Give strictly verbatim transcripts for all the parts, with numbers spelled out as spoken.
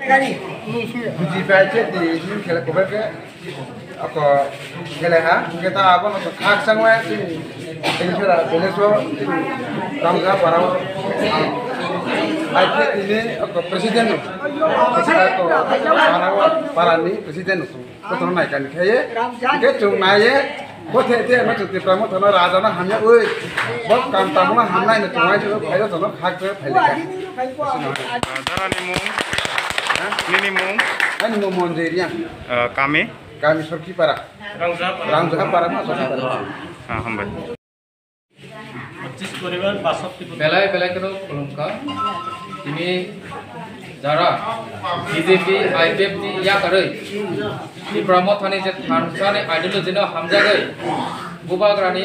Buji pai khe di, di khe le kobar khe ako khe le ha, khe ta abo no khak chang wa chini, chini khe la bele so, chini Ramja para o, ai khe tini ako president no, ako para o, para ni president no. Kotor nai kani khaye, hingke chwng naiye, bo the the no chwng Tipra Motha no raja no hamya oi, bo kam tamo no hamnai no chwng ai chwng phai rw tono khak chwng phai le kha. Jara ni mung, nini mung? Ani mung Monjoi Reang. Ah, kami? Kami Sorkipara. Rangja para ma Sorkipara. Ah, hambai. পঁচিশ পরিবার বাষট্টি প্রতিবেদন। Belai belai kheno khulumkha. Tini jara B J P, I P F ni yakarwi Tipra Mothani je thansa ni ideology no hamjagwi, Bubagrani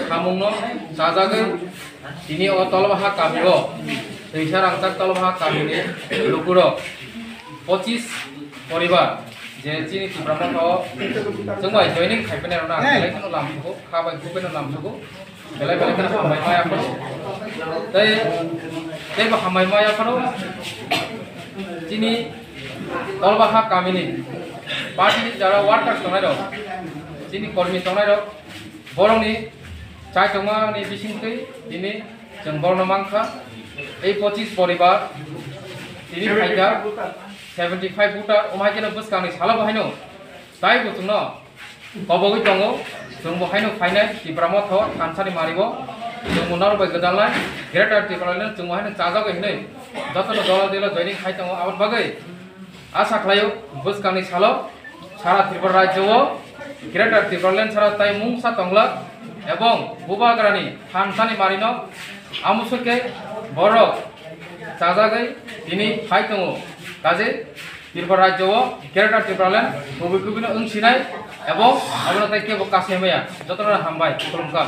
samung no chajagwi, tini o Tolbaha kami o, Twisa Rangchak Tolbaha kami ni lukurok pochis poribar je chini Tipra Motha o chwng bai joining khai phainai rok no ang belai kheno lamsugo, kha bai khuk bai no lamsugo, belai belai kheno hambai maya phano. Tei, tei bo hambai maya phano chini Tolbaha kami ni party ni jara workers tongnai rok, chini kormi tongnai rok, borok ni chai tongma ni bising twi tini chwng borok no mankha. Ei pochis poribar tini phaikha seventy five voter, omo hai kheno bwskang ni salo bo haino tai bo chwngno kobogwi tongo, chwng bo haino phainai Tipra Motha o thansa ni mari o, chwng bo norok bai gwdalnai Greater Tipraland chwng bo haino chajagwi hinwi jotono dolo dolo joining khai tongo. Aboni bagwi asa khlaio bwskangni salo sara Tripura rajyo o Greater Tipraland sara tai mungsa tongla ebong Bubagrani thansa ni mari no amusuke borok chajagwi tini phai tongo. Kaje Tripura rajyo o Greater Tipraland kubui kubui no wng sinai ebong abono tai kebo kasai maya. Jotono hambai, khulumkha.